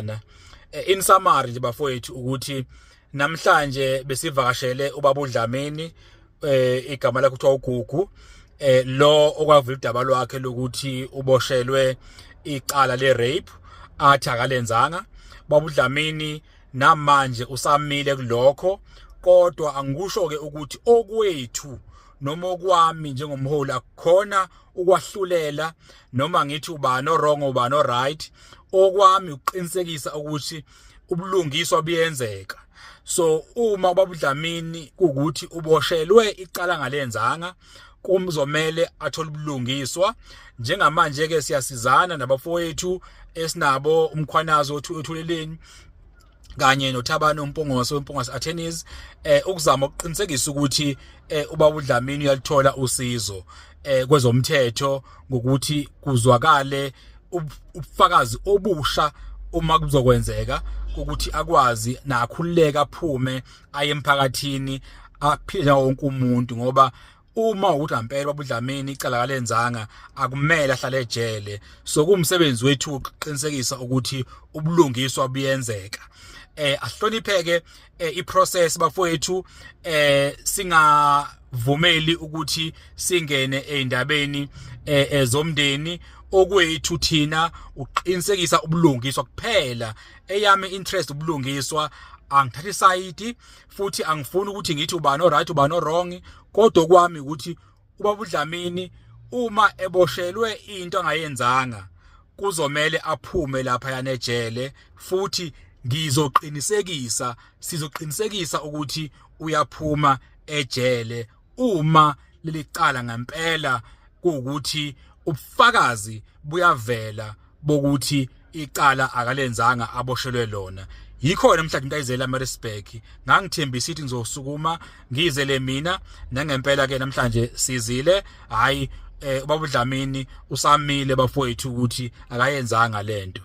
Lana in summary nje bafowethu, ukuthi namhlanje besivakashele ubaba uDlamini, igama lakhe kuthiwa uGugu, lo okwavula udaba lwakhe lokuthi uboshelwe icala le rape athi akalenzanga. Baba uDlamini namanje usamile kulokho, kodwa angikusho ke ukuthi okwethu noma okwami njengomholi akukhona ukwahlulela noma ngithi ubani o-wrong, ubani o-right. Okwami ukuqinisekisa ukuthi ubulungiswa buyenzeka. So uma ubaba uDlamini kukuthi uboshelwe icala ngalenzanga, kumzomele athole ubulungiswa. Njengamanje ke siyasizana nabafowethu esinabo, uMkhwanazi othuleleni kanye noThabani uMpungose weMpungose Attorneys, ukuzama ukuqinisekisa ukuthi ubaba uDlamini uyalithola usizo kwezomthetho ngokuthi kuzwakale ubufakazi obusha uma kuzokwenzeka ukuthi akwazi nakhululeka, aphume aye emphakathini, aphile wonke umuntu. Ngoba uma ukuthi ngempela baba uDlamini icala kalenzanga, akumele ahlale ejele. So kuwumsebenzi wethu ukuqinisekisa ukuthi ubulungiswa buyenzeka, ahlonipheke iprocess bafowethu, singavumeli ukuthi singene ezindabeni ezomndeni. Okwethu thina uqinisekisa ubulungiswa kuphela. Eyami interest ubulungiswa, angithathi isayidi futhi angifuni ukuthi ngithi ubani o-right, ubani o-wrong, kodwa kwami ukuthi ubaba uDlamini uma eboshelwe into angayenzanga, kuzomele aphume lapha yanejele, futhi ngizoqinisekisa, sizoqinisekisa ukuthi uyaphuma ejele uma leli cala ngempela kuwukuthi ubufakazi buyavela bokuthi icala akalenzanga aboshelwe lona. Yikho namhlanje umuntu ayizela eMaritzburg. Ngangithembisa ukuthi ngizosukuma ngizele mina, nangempela ke namhlanje sizile. Hayi, ubaba uDlamini usamile bafowethu ukuthi akayenzanga lento.